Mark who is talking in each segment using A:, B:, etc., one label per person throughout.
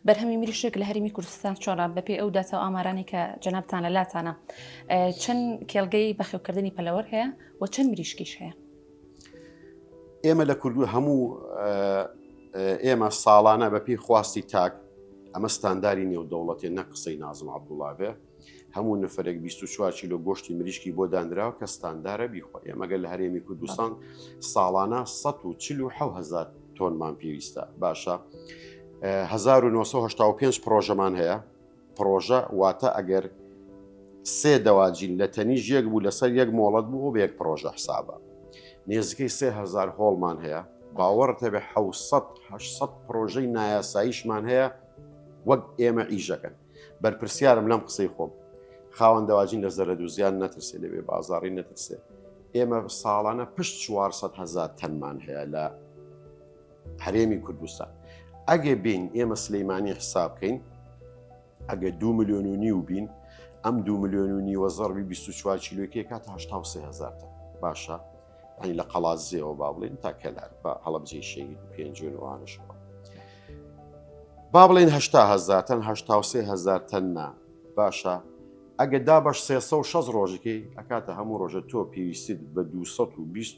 A: بەرهەمی مریشک لە هەرێمی کوردستان چۆنە بەپێی ئەو داتا و ئامارانەی کە جەنابتان لە لاتانە چەند کێڵگەی بەخێوکردنی پەلەوەر هەیە و چەند مریشکیش هەیە؟
B: ئێمە لە کوردو هەموو ئێمە ساڵانە بەپێی خواستی تاک ئەمە ستانداری نێودەوڵەتێ نە قسەی نازم عەبدوڵا بێ هەموو نفرێک 24 کیلۆ گۆشتی مریشکی بۆ دانراوە کە ستاندارە بیخوا ئێمەگەر لە هەرێمی کوردستان ساڵانە 140 هزار تۆنمان پێویستە باشە 1985 پرۆژەمان هەیە پڕۆژە واتە ئەگەر سێ دەواجین لە تەنیش یەک بوو لەسەر یەک مۆڵەت بوو بە یەک پڕۆژە حسابە نێزیکەی 3000 هۆڵمان هەیە باوەڕت هەبێ 600 800 پڕۆژەی نایاساییشمان هەیە وەک ئێمە ئیشەکەن بەرپرسیارم لەم قسەی خۆم خاوەن دەواجین لە زەرەد و زیان نەترسێ لەوێ بازاڕی نەترسێ ئێمە ساڵانە پشت 400 هزار تەنمان هەیە لە هەرێمی کوردستان ئەگەر بین ئێمە سلەیمانی حساب بکەین ئەگە دو میلیۆن و نیو بین ئەم دو میلیۆن و نیوە زەربی 24 کیلۆکێ کاتە 83 هزار تەن باشە ئەنی لە قەڵازێەوە با بڵێن تا کەلار بە هەڵەبجەی شەهید و پێنجوێن وانشەوە با بڵێن 80 هزار تەن 83 هزار تەن نا باشە ئەگە دابش 360 ڕۆژەکەی ئەکاتە هەموو ڕۆژە تۆ پێویستیت بە 220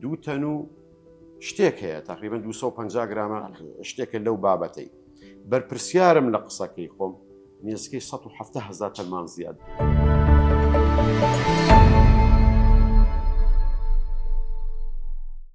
B: دوو تەن و شتێک هەیە تقریبا 250 گرامە شتێکە لەو بابەتەی بەرپرسیارم لە قسەکەی خۆم نێزیکەی 170 هزار تەنمان زیاد بوو.